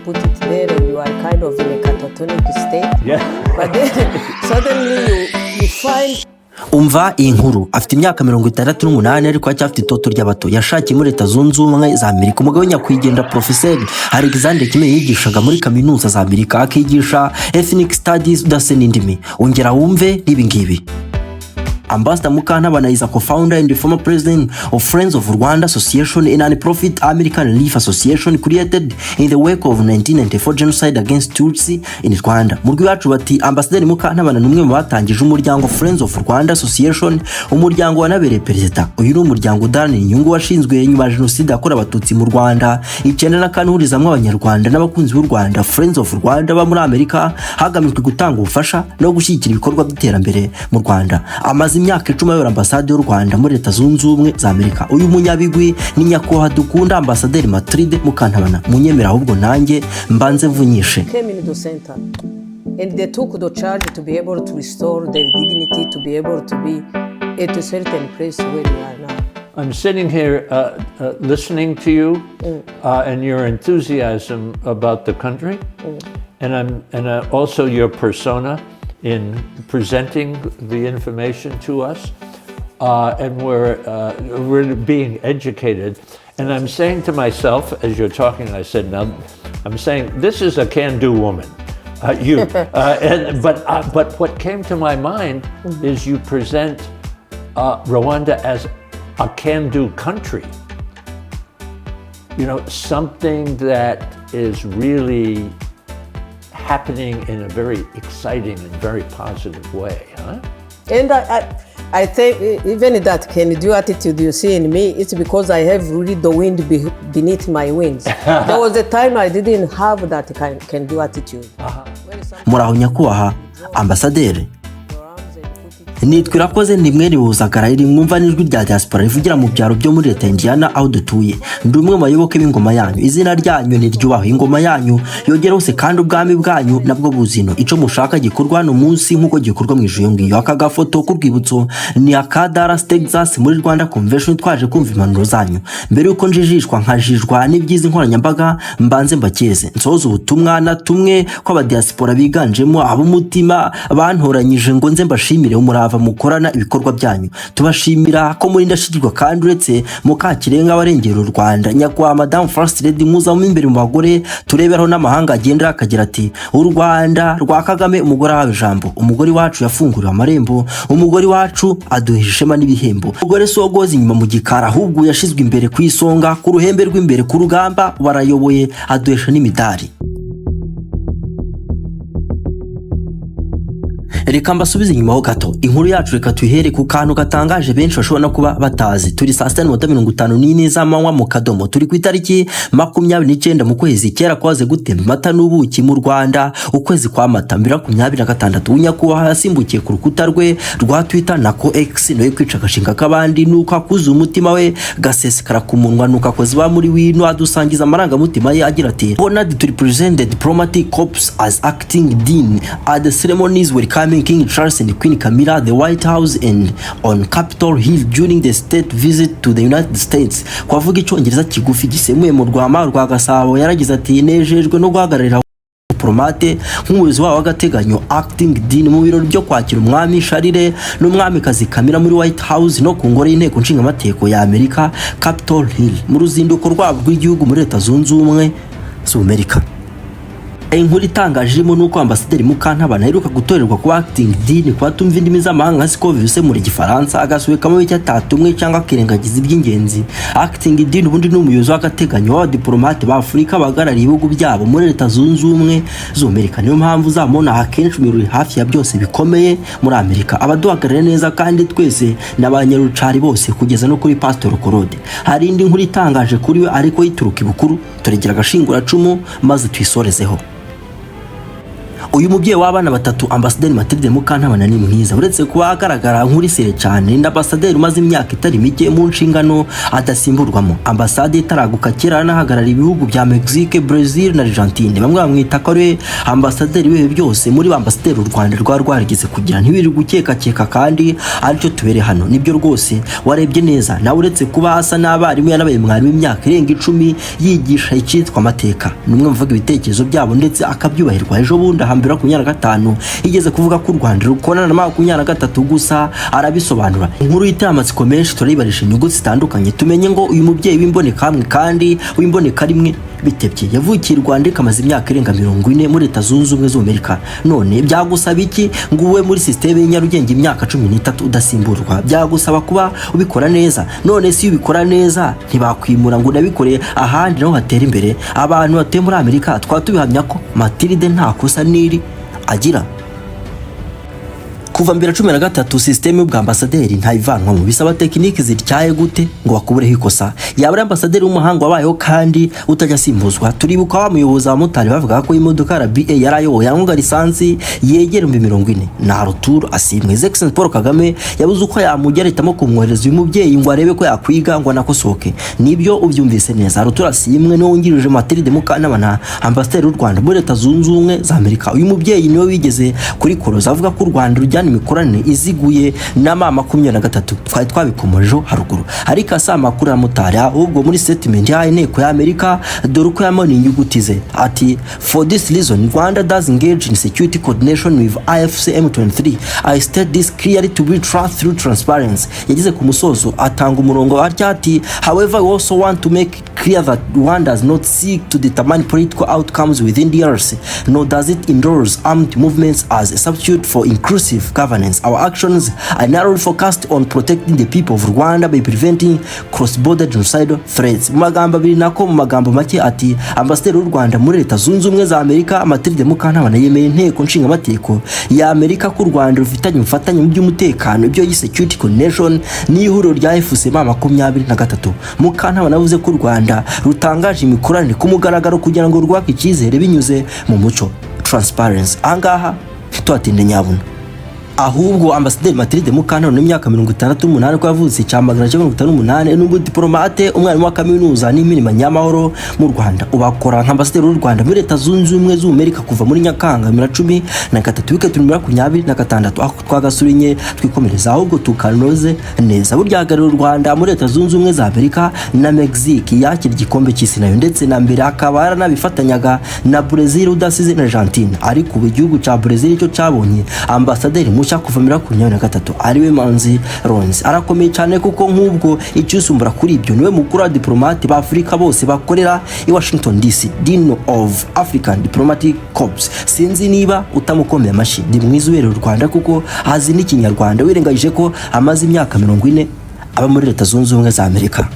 put it there and you are kind of in a catatonic state. But then suddenly you find Umva iyi nkuru. Afite imyaka 68, ariko aracyafite itoto ry'abato. Yashakiye muri Leta Zunze Ubumwe za Amerika. Umugabo we nyakwigendera, Porofeseri Alexandre Kimenyi, yigishaga muri kaminuza za Amerika, akigisha ethnic studies, udase n'indimi. Ongera wumve n'ibi ngibi. Ambassador Mukantabana is a co-founder and the former president of Friends of Rwanda Association, a non-profit American Relief Association created in the wake of 1994 genocide against Tutsi in Rwanda. Mu rw'iwacu bati Ambasaderi Mukantabana ni umwe mu batangije umuryango Friends of Rwanda Association, umuryango wanabereye perezida. Uyu ni umuryango udaharanira inyungu washinzwe nyuma ya jenoside yakorewe Abatutsi mu Rwanda 94, uhurizamo Abanyarwanda n'abakunzi b'u Rwanda, Friends of Rwanda ba muri Amerika, hagamijwe gutanga ubufasha no gushyigikira ibikorwa by'iterambere mu Rwanda. Amaze imyaka 10 ayobora ambasade y'u Rwanda muri Leta Zunze Ubumwe za Amerika. Uyu munyabigwi ni nyakubahwa dukunda Ambasaderi Mathilde Mukantabana. Munyemera ahubwo nanjye mbanze mvunyishe. Came in the center and they took the charge to be able to restore their dignity, to be able to be at a certain place where they are now. I'm sitting here listening to you and your enthusiasm about the country, and also your persona in presenting the information to us, and we're being educated. And I'm saying to myself as you're talking, I said, now, I'm saying this is a can-do woman. You, and, but what came to my mind is you present Rwanda as a can-do country. Something that is really happening in a very exciting and very positive way, huh? And I think even that can do attitude you see in me, it's because I have really the wind beneath my wings. There was a time I didn't have that kind can do attitude. Muraho nyakubahwa ambasaderi. Nitwa Irakoze, ni mwene Buzagara. Iri mwumva n'ijwi rya diaspora rivugira mu byaro byo muri leta ya Indiana aho dutuye. Ndi umwe mu bayoboke b'ingoma yanyu. Izina ryanyu niryubahwe, ingoma yanyu yogera hose, kandi ubwami bwanyu nabwo buzino. Ico mushaka gikorwa hano munsi nk'uko gikorwa mu ijuru iyo ngiyo. Aka gafoto k'urwibutso ni aka Dallas, Texas, muri Rwanda Convention, twaje kumva impanuro zanyu. Mbere yuko njijishwa nkajijwa n'ibyiza nkoranyambaga, mbanze mbakeze, nsoza ubutumwa na tumwe kw'abadiaspora biganjemo ab'umutima bantoranyije ngo nze mbashimire umurava mukorana ibikorwa byanyu. Tubashimira ko muri ndashyikirwa, kandi uretse Mukakirenga abarengera u Rwanda, nyakubahwa Madamu First Lady, muzamo imbere mu bagore tureberaho n'amahanga agendera akagira ati: "U Rwanda rwa Kagame, umugore ahawe ijambo." Umugore wacu yafunguriwe amarembo, umugore wacu aduhesha ishema n'ibihembo. Umugore sogoza inyuma mu gikari, ahubwo yashizwe imbere ku isonga, ku ruhembe rw'imbere ku rugamba, barayoboye, aduhesha n'imidari. Reka mbasubize inyuma ho gato. Inkuru yacu reka tuyihere ku kantu gatangaje benshi bashobora no kuba batazi. Turi saa 6:54 z'amanywa mu kadomo, turi ku itariki 29 mu kwezi kera kwaze gutemba amata n'ubuki mu Rwanda, ukwezi kwa Mata, 2026. Nyakubahwa yasimbukiye ku rukuta rwe rwa Twitter, nako X, nawe kwica agashinga k'abandi, nuko akuze umutima we gasesekara ku munwa, nuko akoze ba muri wino, adusangiza amarangamutima ye agira ati: "Honored to represent the diplomatic corps as acting dean at the ceremonies welcoming King Charles and Queen Camilla at the White House and on Capitol Hill during the state visit to the United States." Kwavuga icyongereza kigufi gisemuye mu Rwama rwa Gasabo, yaragize ati: "Nejejwe no guhagararira diplomate nk'umuyobozi wabo w'agateganyo, acting dean, mu birori byo kwakira Umwami Charles n'Umwamikazi Camilla muri White House no ku ngoro y'inteko nshingamategeko ya Amerika, Capitol Hill, mu ruzinduko rwabo rw'igihugu muri Leta Zunze Ubumwe z'Amerika." Inkuru itangaje irimo nuko Ambasaderi Mukantabana aheruka gutorerwa kuba acting dean. Kuba tumva indimi z'amahanga nka Scoville usemura igifaransa agasubikamo icyo atatumwe cyangwa akirengagiza iby'ingenzi, acting dean ubundi ni umuyobozi w'agateganyo w'abadiplomate ba Afurika bahagarariye ibihugu byabo muri Leta Zunze Ubumwe z'Amerika. Niyo mpamvu uzamubona akenshi mu birori hafi ya byose bikomeye muri Amerika, abaduhagarariye neza, kandi twese ni abanyarucari bose kugeza no kuri Pastor Claude. Hari indi nkuru itangaje kuri we, ariko yituruka ibukuru. Turegera agashinguracumu maze tuyisorezeho. Uyu mubyeyi w'abana batatu, Ambasaderi Mathilde Mukantabana, ni mwiza. Uretse kuba agaragara nk'uri sérieux cyane, ni ambasaderi umaze imyaka itari mike mu nshingano adasimburwamo. Ambasade itaraguka kera anahagarara ibihugu bya Mexique, Brazil na Argentine. Bamwe bamwita ko ari ambasaderi w'ibihe byose muri ba ambasaderi u Rwanda rwari rwarigeze kugira. Ntibiri gukekakeka kandi aricyo tubere hano. Nibyo rwose, warebye neza nawe. Uretse kuba asa n'abarimu, yanabaye mwarimu imyaka irenga 10 yigisha icyitwa amateka. Ni umwe mu bavuga ibitekerezo byabo ndetse akabyubahirwa. Ejo bundi hambere 25 yigeze kuvuga ko u Rwanda rukorana na 23 gusa, arabisobanura. Inkuru iteye amatsiko menshi turayibarisha inyuguti zitandukanye, tumenye ngo uyu mubyeyi w'imboneka kandi w'imboneka rimwe bitebye yavukiye i Rwanda, ikamaze imyaka irenga 40 muri Leta Zunze Ubumwe z'Amerika. None byagusaba iki ngo ube muri système y'Inyarugenge imyaka 13 udasimburwa? Byagusaba kuba ubikora neza. None si iyo ubikora neza ntibakwimura ngo unabikore ahandi naho hatera imbere? Abantu batuye muri Amerika twaba tubihamya ko Matilde nta kosa n'iri agira. Kuva mbere 13 système y'ubwambasaderi ntayivanwamo. Bisaba tekiniki zityaye gute ngo bakubureho ikosa? Yaba ari ambasaderi w'umuhanga wabayeho kandi utajya asimbuzwa. Turibuka wa muyobozi abamotari bavugaga ko imodoka RBA yari ayoboye yanywaga lisansi yegera 40,000 na ruturo asimwe. His Excellency Paul Kagame yabuze uko yamujya, ahitamo kumwohereza uyu mubyeyi ngo arebe ko yakwiga ngo anakosoke. Nibyo, ubyumvise neza. Ruturo Asimwe niwe wungirije Mathilde Mukantabana, ambasaderi w'u Rwanda muri Leta Zunze Ubumwe za Amerika. Uyu mubyeyi niwe wigeze kuri koroza avuga ko u Rwanda rujyana imikoranire iziguye na M23, twari twabikomojeho haruguru. Ariko asa amakuru ya motari, ahubwo muri statement yahaye inteko ya Amerika, dore uko yamanuye inyuguti ze, ati: "For this reason, Rwanda does engage in security coordination with AFC M23. I state this clearly to be trust through transparency." Yageze ku musozo atanga umurongo atya, ati: "However, we also want to make clear that Rwanda does not seek to determine political outcomes within DRC, nor does it endorse armed movements as a substitute for inclusive governance. Our actions are narrowly focused on protecting the people of Rwanda by preventing cross-border genocidal threats." Mu magambo abiri, nako mu magambo make, ati ambasaderi w'u Rwanda muri Leta Zunze Ubumwe za Amerika Mathilde Mukantabana yemeye inteko nshingamategeko ya Amerika ko u Rwanda rufitanye ubufatanye mu by'umutekano, ibyo yise security coordination, n'ihuriro rya AFC M23. Mukantabana yavuze ko u Rwanda rutangaje imikoranire ku mugaragaro kugira ngo rwubake icyizere binyuze mu mucyo, transparency. Ahangaha ntituhatinde nyabuna. Ahubwo Ambasaderi Mathilde Mukantabana, n'imyaka 68 ko yavutse cya 958, ni umudiplomate, umwarimu wa kaminuza n'imirimo nyamahoro mu Rwanda. Ubakora nka ambasaderi w'u Rwanda muri Leta Zunze Ubumwe z'Amerika kuva muri Nyakanga 2013 bikaba 2026. Aho twagasurinye twikomereza, ahubwo tukanoze neza. Burya hagarariye u Rwanda muri Leta Zunze Ubumwe za Amerika na Mexique yakira igikombe cy'isi nayo, ndetse na mbere akaba yaranabifatanyaga na Brazil, udasize na Argentine. Ariko ubu igihugu cya Brazil cyo cyabonye ambasaderi mushya kuva muri 23, ariwe Manzi Ronzi. Arakomeye cyane kuko nk'ubwo icyusumbura kuri ibyo, niwe mukuru wa diplomate ba Afurika bose bakorera i Washington DC, Dean of African Diplomatic Corps. Sinzi niba utamukomeye amashyi. Ni mwiza, ubereye u Rwanda kuko azi n'Ikinyarwanda, wirengagije ko amaze imyaka 40 aba muri Leta Zunze Ubumwe za Amerika.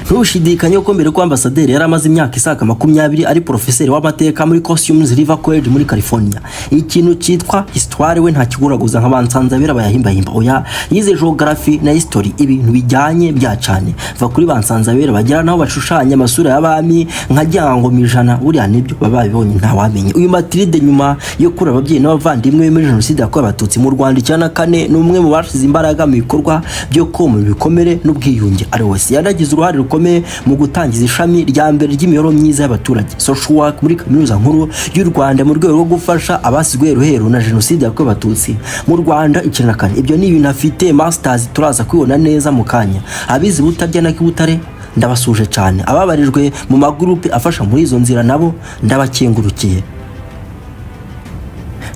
Ntushidikanye ko mbere ko ambasaderi yari amaze imyaka isaga 20 ari porofeseri w'amateka muri Cosumnes River College muri California. Ikintu cyitwa histoire we ntakiguraguza nka bansanzabera bayahimbahimba. Oya, yize geography na history, ibintu bijyanye bya cyane. Va kuri bansanzabera bagera naho bashushanya amasura y'abami nka Gihangoma ijana. Buriya nibyo baba babibonye, ntawamenye. Uyu Mathilde, nyuma yo kuri ababyeyi n'abavandimwe be muri Jenoside yakorewe Abatutsi mu Rwanda 94, ni umwe mu bashize imbaraga mu bikorwa byo komora ibikomere n'ubwiyunge. Ari wese yanagize uruhare rukomeye mu gutangiza ishami rya mbere ry'imibereho myiza y'abaturage, social work, muri Kaminuza Nkuru y'u Rwanda mu rwego rwo gufasha abasizwe iheruheru na Jenoside yakorewe Abatutsi mu Rwanda 94. Ibyo ni ibintu afite masters, turaza kwibona neza mu kanya. Abize Butarya na Kibutare ndabasuje cyane. Ababarijwe mu magurupe afasha muri izo nzira nabo ndabakengurukiye.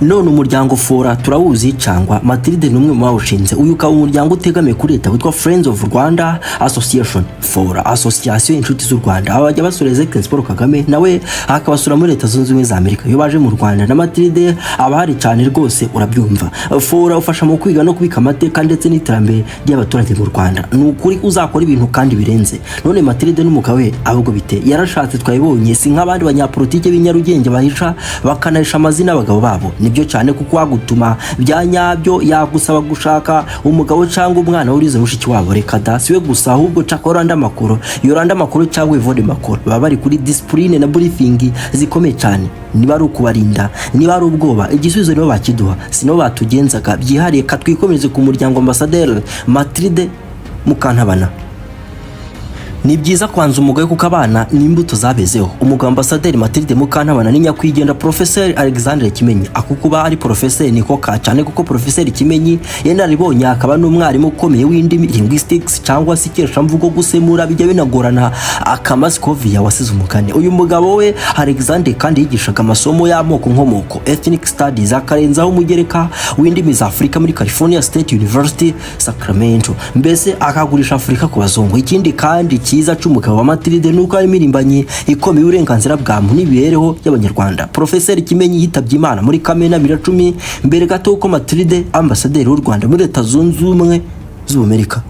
None umuryango Fora turawuzi cyangwa? Mathilde ni umwe mu bawushinze. Uyu ukaba umuryango utegamiye kuri leta witwa Friends of Rwanda Association, Fora Association, Inshuti z'u Rwanda. Aba bajya basura His Excellency Paul Kagame, nawe akabasura muri Leta Zunze Ubumwe za Amerika. Iyo baje mu Rwanda na Mathilde aba ahari cyane rwose, urabyumva. Fora ufasha mu kwiga no kubika amateka ndetse n'iterambere ry'abaturage mu Rwanda. Ni ukuri uzakora ibintu kandi birenze. None Mathilde n'umugabo we ahubwo bite? Yarashatse, twabibonye. Si nk'abandi banyapolitike b'i Nyarugenge bahisha bakanahisha amazina y'abagabo babo. Nibyo cyane, kuko wagutuma bya nyabyo yagusaba gushaka umugabo cyangwa umwana w'urize mushiki wabo. Reka da, siwe gusa, ahubwo caka Yolanda Makolo, Yolanda Makolo cyangwa Yvonne Makolo baba bari kuri discipline na briefing zikomeye cyane. Niba ari ukubarinda, niba ari ubwoba, igisubizo nibo bakiduha, si nabo batugenzaga byihariye. Katwikomereze ku muryango Ambasaderi Matilde Mukantabana. Ni byiza kwanza umugore kuko abana ni imbuto zabezeho. Umugabo Ambasaderi Matilde Mukantabana ni nyakwigendera Professeur Alexandre Kimenyi. Ako kuba ari professeur niko ka cyane, kuko Professeur Kimenyi yenaribonye, akaba n'umwarimu ukomeye w'indimi, linguistics cyangwa se ikeshamvugo, gusemura bijya binagorana. Akamaskovia wasize umugani. Uyu mugabo we Alexandre kandi yigishaga amasomo y'amoko nkomoko, ethnic studies, akarenzaho umugereka w'indimi za Afurika muri California State University, Sacramento, mbese akagurisha Afurika ku bazungu. Ikindi kandi cyiza c'umugabo wa Matilde nuko ari impirimbanyi ikomeye y'uburenganzira bwa muntu n'imibereho y'Abanyarwanda. Professeur Kimenyi yitabye Imana muri Kamena 2010, mbere gato ko Matilde ambasaderi w'u Rwanda muri Leta Zunze Ubumwe z'Amerika.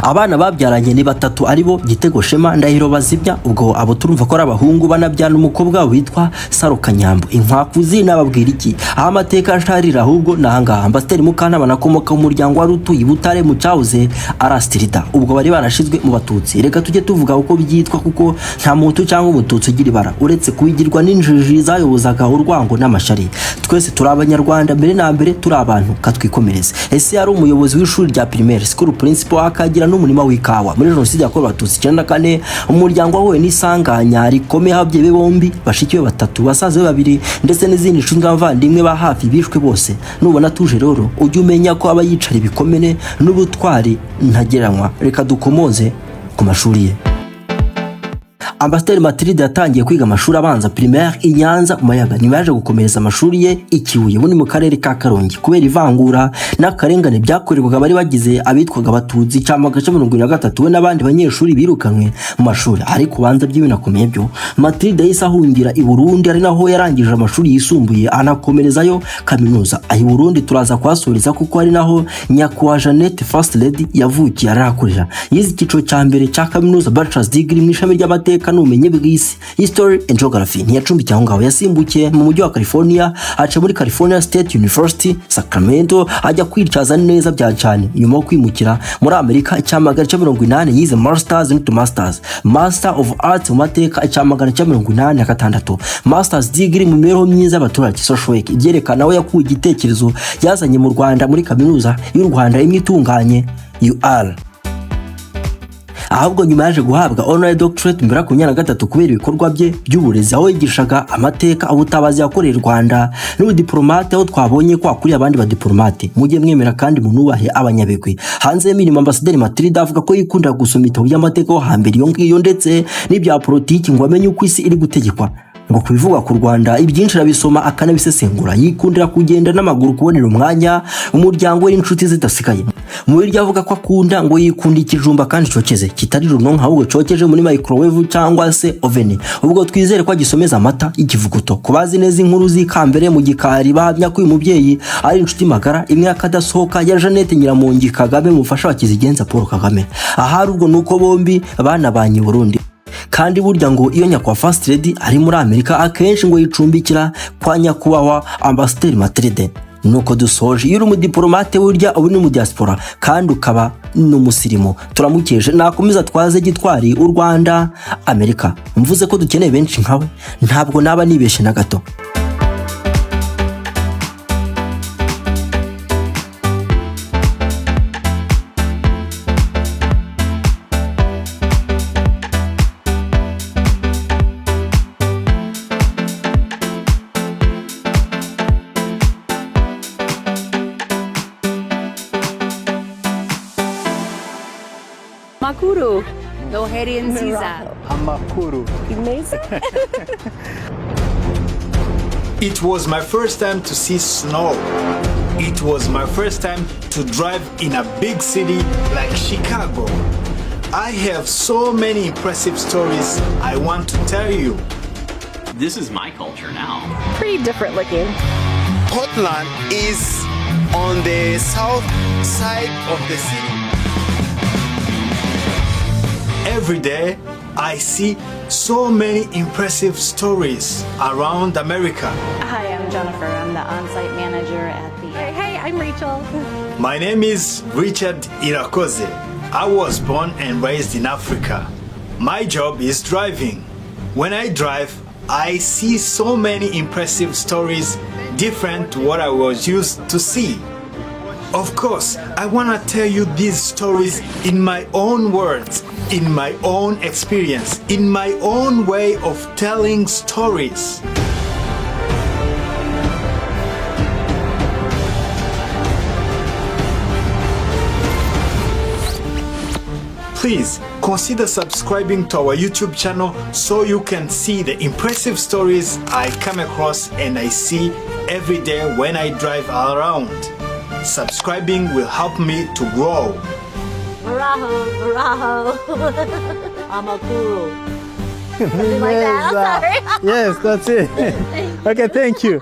Abana babyaranye ni batatu, aribo Gitego, Shema, Ndahiro Bazibya. Ubwo abo turumva ko ari abahungu, banabyana umukobwa witwa Saro Kanyambo. Inkwakuzi nababwira iki? Aho amateka asharira ahubwo ni ahangaha. Ambasaderi Mukantabana akomoka mu muryango wari utuye i Butare mu cyahoze ari Astrida, ubwo bari barashizwe mu Batutsi. Reka tujye tuvuga uko byitwa, kuko nta muntu cyangwa Umututsi ugira ibara, uretse kubigirwa n'injiji zayobozaga urwango n'amashari. Twese turi Abanyarwanda, mbere na mbere turi abantu. Katwikomereze. Ese yari umuyobozi w'ishuri rya primaire, school principal, akagira n'umurima w'ikawa. Muri Jenoside yakorewe Abatutsi 94, umuryango wahuye n'isanganya rikomeye, aho ababyeyi be bombi, bashiki be batatu, basaza be babiri ndetse n'izindi nshuti n'abavandimwe ba hafi bishwe bose. Nubona tuje rero, ujye umenya ko aba yicara ibikomere n'ubutwari ntagereranywa. Reka dukomoze ku mashuri ye. Ambasaderi Matilde yatangiye kwiga amashuri abanza, primaire, i Nyanza mu Mayaga. Nyuma yaje gukomereza amashuri ye i Kibuye, ubu ni mu karere ka Karongi. Kubera ivangura n'akarengane byakorerwaga bari bagize abitwaga Abatutsi cyangwa agace, 73 we n'abandi banyeshuri birukanwe mu mashuri. Ariko ubanza by'ibinakomeye byo, Matilde yahise ahungira i Burundi, ari naho yarangije amashuri yisumbuye anakomerezayo kaminuza. Aho i Burundi turaza kuhasuriza, kuko ari naho nyakubahwa Jeannette First Lady yavukiye, arahakurira. Yize icyiciro cya mbere cya kaminuza, bachelor's degree, mu ishami ry'amateka n'ubumenyi bw'isi, history and geography. Ntiyacumbikiye aho ngaho, yasimbukiye mu mujyi wa California, aca muri California State University, Sacramento, ajya kwityaza neza bya cyane. Nyuma yo kwimukira muri Amerika, 1980 yize masters and masters, Master of Arts mu mateka, 1986, masters degree mu mibereho myiza y'abaturage, social work, ibyerekana aho yakuye igitekerezo yazanye mu Rwanda muri Kaminuza y'u Rwanda imwe itunganye, UR. Ahubwo nyuma yaje guhabwa honorary doctorate mbere 23 kubera ibikorwa bye by'uburezi, aho yigishaga amateka, ubutabazi yakoreye u Rwanda n'ubudiplomate, aho twabonye ko akuriye abandi badiplomate. Mujye mwemera kandi munubahe abanyabigwi. Hanze y'imirimo, Ambasaderi Matilda avuga ko yikundira gusoma ibitabo by'amateka yo hambere iyo ngiyo ndetse n'ibya politiki, ngo amenye uko isi iri gutegekwa. Ngo ku bivugwa ku Rwanda ibyinshi arabisoma akanabisesengura. Yikundira kugenda n'amaguru, kubonera umwanya umuryango we n'inshuti zidasigaye. Mu biryo avuga ko akunda, ngo yikunda ikijumba kandi cokeze, kitari runonko, ahubwo cokeje muri microwave cyangwa se oven. Ubwo twizere ko agisomeza amata y'ikivuguto. Ku bazi neza inkuru z'ikambere mu gikari, bahamya ko uyu mubyeyi ari inshuti magara imwe y'akadasohoka ya Jeannette Nyiramongi Kagame, mufasha wa Kizigenza Paul Kagame. Ahari ubwo nuko bombi banabanye i Burundi. Kandi burya ngo iyo nyakubahwa First Lady ari muri Amerika, akenshi ngo yicumbikira kwa nyakubahwa Ambasaderi Matilde. Nuko dusoje. Iyo uri umudiplomate, burya uba uri mu diaspora kandi ukaba n'umusirimu. Turamukeje, nakomeza twaze gitwari u Rwanda, Amerika. Mvuze ko dukeneye benshi nkawe, ntabwo naba nibeshe na gato. Makuru. Noheri nziza. Amakuru. It was my first time to see snow. It was my first time to drive in a big city like Chicago. I have so many impressive stories I want to tell you. This is my culture now. Pretty different looking. Portland is on the south side of the city. Every day, I see so many impressive stories around America. Hi, I'm Jennifer. I'm the on-site manager at the. Hey, I'm Rachel. My name is Richard Irakoze. I was born and raised in Africa. My job is driving. When I drive, I see so many impressive stories different to what I was used to see. Of course, I want to tell you these stories in my own words, in my own experience, in my own way of telling stories. Please consider subscribing to our YouTube channel so you can see the impressive stories I come across and I see every day when I drive around. Subscribing will help me to grow. Muraho, muraho. Amakuru. Something like that. I'm sorry. Yes, that's it. Okay, thank you.